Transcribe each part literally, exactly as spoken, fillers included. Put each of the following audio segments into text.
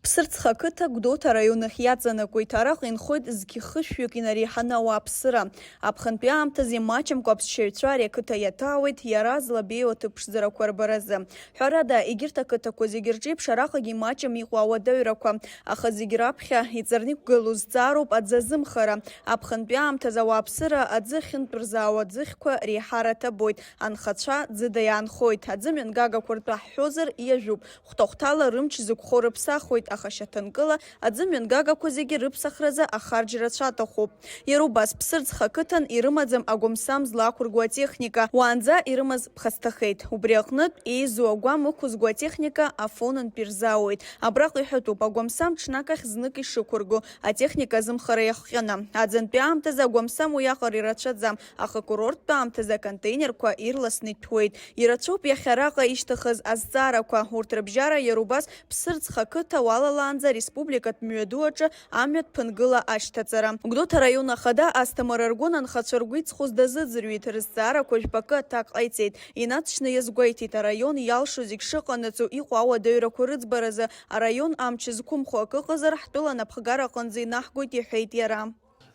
Ԥсырӡха ақыҭа Гәдоуҭа араион ахь иаҵанакуеит. Араҟа инхоит зқьы хышәҩык инареиҳаны ауааԥсыра. Аԥхынтәи аамҭазы имаҷымкәа аԥсшьаҩцәа ари ақыҭа иаҭаауеит, иара злабеиоу аҭыԥ ԥшӡарақәа рбаразы. Ҳәарада, егьырҭ ақыҭақәа зегьы рҿеиԥш араҟагьы имаҷым иҟоу ауадаҩрақәа. Аха зегь раԥхьа иҵарны иқәгылоу зҵаароуп аӡы азымхара. Аԥхынтәи аамҭазы ауааԥсыра аӡы ахьынтәырзаауа аӡыхьқәа реиҳараҭа боит. Анхацәа ӡыда иаанхоит. Аӡымҩангагақәа ртәы ҳҳәозар, иажәуп. Хәҭа-хәҭала рымч зықәхо рыԥсахуеит, аха шьаҭанкыла аӡымҩангагақәа зегьы рыԥсахразы ахарџь рацәа аҭахуп. Иара убас Ԥсырӡха ақыҭан ирымаӡам агәамсам злақәыргуа атехника, уаанӡа ирымаз ԥхасҭахеит. Убри аҟнытә, еизоу агәам ықәызго атехника Афонынтә ирзаауеит. Абраҟа иҳәатәуп, агәамсам ҽнак ахь знык ишықәырго, атехника азымхара иахҟьаны. Аӡынтәи аамҭазы агәамсам уиаҟара ирацәаӡам, аха акурорттә аамҭазы аконтейнерқәа ирласны иҭәуеит. Ирацәоуп иахьа араҟа ишьҭыхыз азҵаарақәа. Урҭ рыбжьара иара убас Ԥсырӡха ақыҭа уалалаанӡа ареспубликатә мҩаду аҿы амҩа ҭԥынгыла ашьҭаҵара. Гәдоуҭа араион ахада Асҭамыр Аргәын анхацәа ргәы иҵхоз дазыӡырҩит, рызҵаарақәа жәпакы аҭак ҟаиҵеит, инаҵшьны иазгәеиҭеит, араион иалшо зегь шыҟанаҵо иҟоу ауадаҩрақәа рыӡбаразы араион амч зқәымхо акы ыҟазар, ҳтәыла анапхгара аҟынӡа инаҳгоит, иҳәеит иара.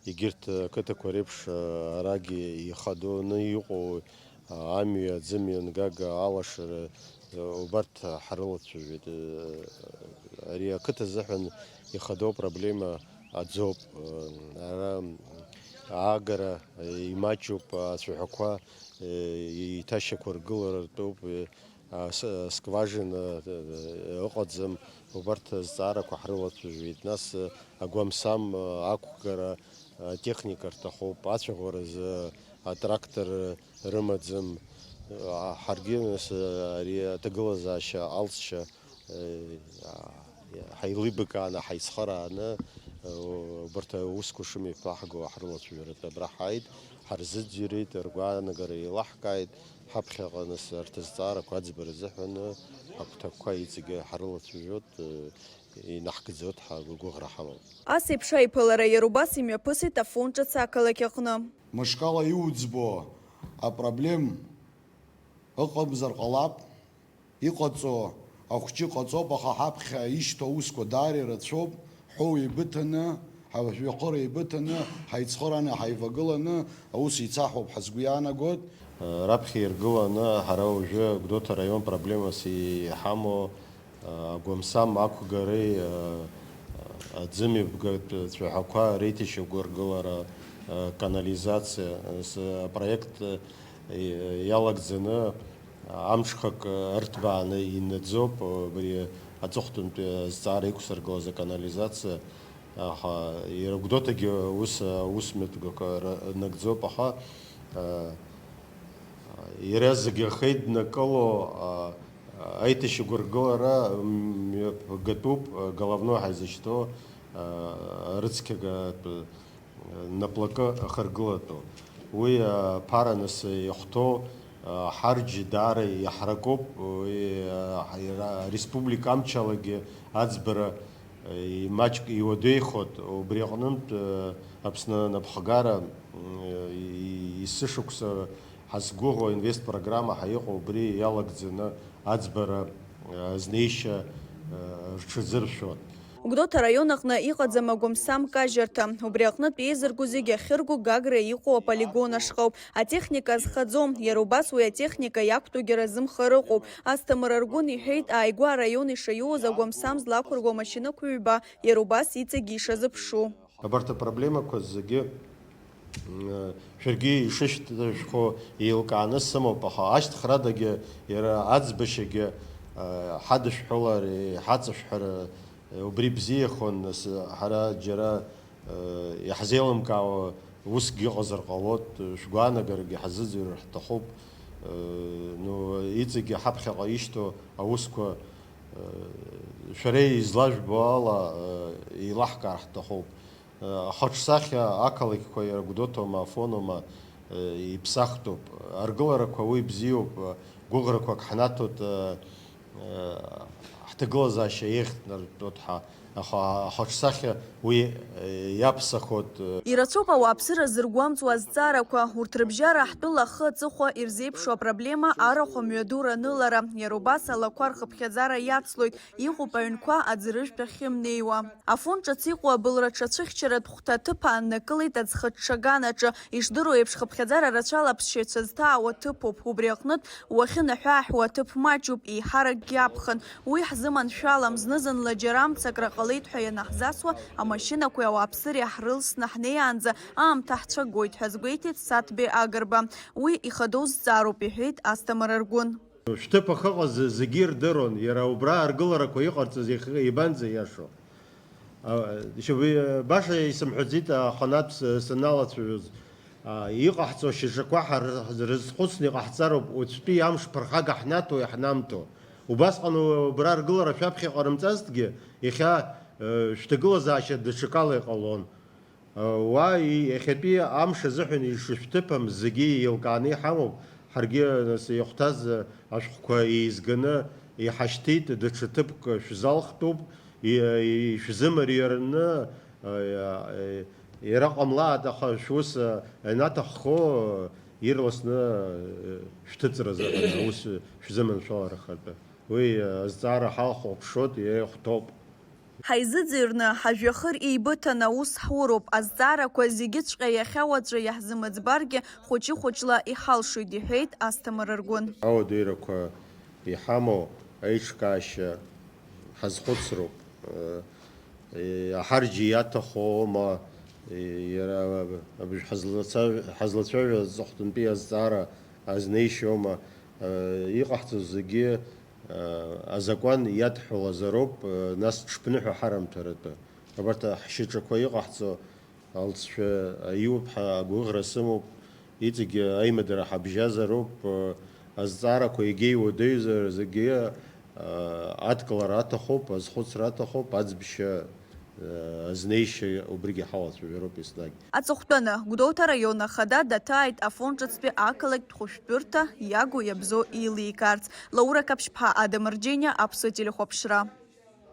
Егьырҭ ақыҭақәа реиԥш, арагьы ихадоуны иҟоу амҩа, аӡымҩангага алашара, убарҭ ҳрылацәажәеит. Ари ақыҭа азыҳәан ихадоу апроблема аӡоуп. Ара аагара имаҷуп, ацәаҳәақәа, еиҭашьақәыргылара ртәуп. А, с-, скважина, э, э, ыҟаӡам, убарҭ азҵаарақәа ҳрылацәажәеит. Нас, э, агәамсам, э, ақәгара, э, атехника рҭахуп, ацәаӷәаразы атрактор, э, рымаӡам. А, ҳаргьы, нас, э, ари аҭагылазаашьа алҵшьа, э, а, ҳаилибакааны, ҳаицхырааны, э, убарҭ аусқәа шымҩаԥаҳго ҳрылацәажәаратәы абра ҳааит, ҳарзыӡырҩит, ргәаанагара еилаҳкааит. Ҳаԥхьаҟа нас арҭ азҵаарақәа аӡбара азыҳәан ҳагәҭакқәа иҵегьы ҳрылацәажәоит, инаҳгӡоит, ҳгәыӷра ҳамоуп. Ас еиԥш аиԥылара иара убас имҩаԥысит Афон ҿыц ақалақь аҟны. Мышкала иуӡбо апроблем ыҟамзар ҟалап, иҟаҵо ахәҷы ҟаҵоуп, аха ҳаԥхьа ишьҭоу аусқәа даара ирацәоуп. Ҳәоу еибыҭаны, ҳажәҩахыр еибыҭаны, ҳаицхырааны, ҳаивагыланы аус еицаҳуап ҳәа сгәы иаанагоит. Раԥхьа иргыланы ҳара уажәы Гәдоуҭа араион проблемас иҳамоу агәамсам ақәгареи аӡымҩаԥгатә цәаҳәақәа реиҭашьақәыргылара, канализациа, апроект иалагӡаны амҽхак ырҭбааны инаӡоуп, абри аҵыхәтәантәи азҵаара иқәсыргылаз аканализациа, аха иара Гәдоуҭагьы ус аусмҩаԥгақәа ра-, нагӡоуп, аха, а, иара зегьы ахеиднакыло, а, аиҭашьақәыргылара мҩаԥгатәуп, головной ҳәа изышьҭоу, а, рыцқьагатә наплакы ахыргылатәу. Уи, а, ԥара нас иахәҭоу, а, ҳарџь даара иаҳракуп. Уи, а, ҳа-, иара-, ареспублика амчалагьы аӡбара, а, имаҷк иуадаҩхоит. Убри аҟнынтә, а, Аԥсны анапхгара, м, и-, и-, есышықәса ҳазгәыӷуа инвестпрограмма ҳәа иҟоу убри иалагӡаны аӡбара, а, азнеишьа, а, рҽазыршәоит. Гәдоуҭа араион аҟны иҟаӡам агәамсам кажьырҭа. Убри аҟнытә еизырго зегьы ахьырго Гагра иҟоу аполигон ашҟа ауп. Атехника азхаӡом. Иара убас уи атехника иақәтәоугьы разымхар ыҟоуп. Асҭамыр Аргәын иҳәеит, ааигәа араион ишаиуаз агәамсам злақәырго амашьынақәа ҩба, иара убас иҵегьы ишазыԥшу. Абарҭ апроблемақәа зегьы, м, шәаргьы ишышәҭашәхо еилкааны сымоуп, аха ашьҭхрадагьы иара аӡбашьагьы, а, ҳадышәҳәалар, иҳаҵашәҳәар, а, убри бзиахон, нас, ҳара џьара, а, иаҳзеилымкаауа усгьы ыҟазар ҟалоит, шәгәаанагарагьы ҳазыӡырҩыр ҳҭахуп. А, ну, иҵегьы ҳаԥхьаҟа ишьҭоу аусқәа, а, шәара излажәбо ала, а, еилаҳкаар ҳҭахуп. Ахаҿсахьа ақалақьқәа иара Гәдоуҭоума, Афонума, иԥсахтәуп. Аргыларақәа уи бзиоуп, гәыӷрақәак ҳнаҭоит, Ҭагылазаашьа еиӷьтәнартәоит ҳәа, аха ахаҿсахьа уи, э, иаԥсахоит, э. Ирацәоуп ауааԥсыра зыргәамҵуа азҵаарақәа, урҭ рыбжьара ҳтәыла ахы аҵыхәа ирзеиԥшу апроблема арахә амҩаду ранылара, иара убас алақәа рхыԥхьаӡара иацлоит, иҟоуп аҩнқәа аӡырыжәтә ахьымнеиуа. Афон ҿыц иҟоу абылра ҽацәыхьчаратә хәҭа аҭыԥ ааннакылеит аӡхыҽҽаганаҿы. Ишдыру еиԥш, хыԥхьаӡара рацәала аԥсшьаҩцәа зҭаауа ҭыԥуп. Убри аҟнытә, уахьынаҳәааҳәуа аҭыԥ маҷуп, еиҳаракгьы аԥхын. Уи ҳзыманшәалам, зны-зынла џьара мцакра ҟалеит ҳәа ианаҳзасуа, амашьынақәеи ауааԥсыреи ҳрылсны ҳнеиаанӡа аамҭа ҳцәагоит ҳәа азгәеиҭеит Саҭбеи Агрба. Уи ихадоу зҵаароуп, иҳәеит Асҭамыр Аргәын. Шәҭыԥ ахьыҟаз зегьы ирдыруан, иара убра аргыларақәа иҟарҵаз иахьа ибанӡа иашоу. А, шьаб-, баша исымҳәаӡеит, аханатә с-, саналацәажәоз. А, иҟаҳҵо шьаҿақәа ҳар-, рызхәыцны иҟаҳҵароуп, уаҵәтәи амш ԥырхага ҳнаҭо иаҳнамҭо. Убасҟан у-, убра аргылара шәаԥхьа иҟарымҵазҭгьы, иахьа, э, шәҭагылазаашьа даҽакала иҟалон. Уа иахьатәи амш азыҳәан ишышәҭыԥым зегьы еилкааны иҳамоуп. Ҳаргьы, нас, иахәҭаз ашәҟәқәа еизганы иҳашьҭит, даҽа ҭыԥк шәзалхтәуп, и-, ишәзымариараны, иара ҟамлааит, аха шәус анаҭаххо, ирласны шәҭыҵра азыҳәан аус шәзыманшәаларахартә. Уи азҵаара ҳалхәаԥшуеит, иахәҭоуп. Ҳаизыӡырҩны, ҳажәҩахыр еибыҭаны аус ҳуроуп, азҵаарақәа зегьыҵәҟьа иахьа уаҵәы иаҳзымыӡбаргьы хәыҷы-хәыҷла иҳалшоит, иҳәеит Асҭамыр Аргәын. Ауадаҩрақәа иҳамоу аиҿкаашьа ҳазхәыцроуп. Аҳарџьи иаҭахома, иара абыржә ҳазлацәажәо аҵыхәтәантәи азҵаара азнеишьома, иҟаҳҵо зегьы азакәан иадҳәалазароуп, нас ҽԥныҳәа ҳарымҭаратәы. Абарҭ ҳшьаҿақәа иҟаҳҵо алҵшәа аиуп ҳәа агәыӷра сымоуп, иҵегьы аимадара ҳабжьазароуп, азҵаарақәа егьа иуадаҩзар зегьы адкылара аҭахуп, азхәыцра аҭахуп, аӡбшьа, азнеишьа убригьы ҳалацәажәароуп еснагь. Аҵыхәтәаны, Гәдоуҭа араион ахада даҭааит Афон ҿыцтәи ақалақьтә хәышәтәырҭа иагу иабзоу еиликаарц. Лаура Қаԥшьԥҳа, Адам Арџьениа, Аԥсуа телехәаԥшра.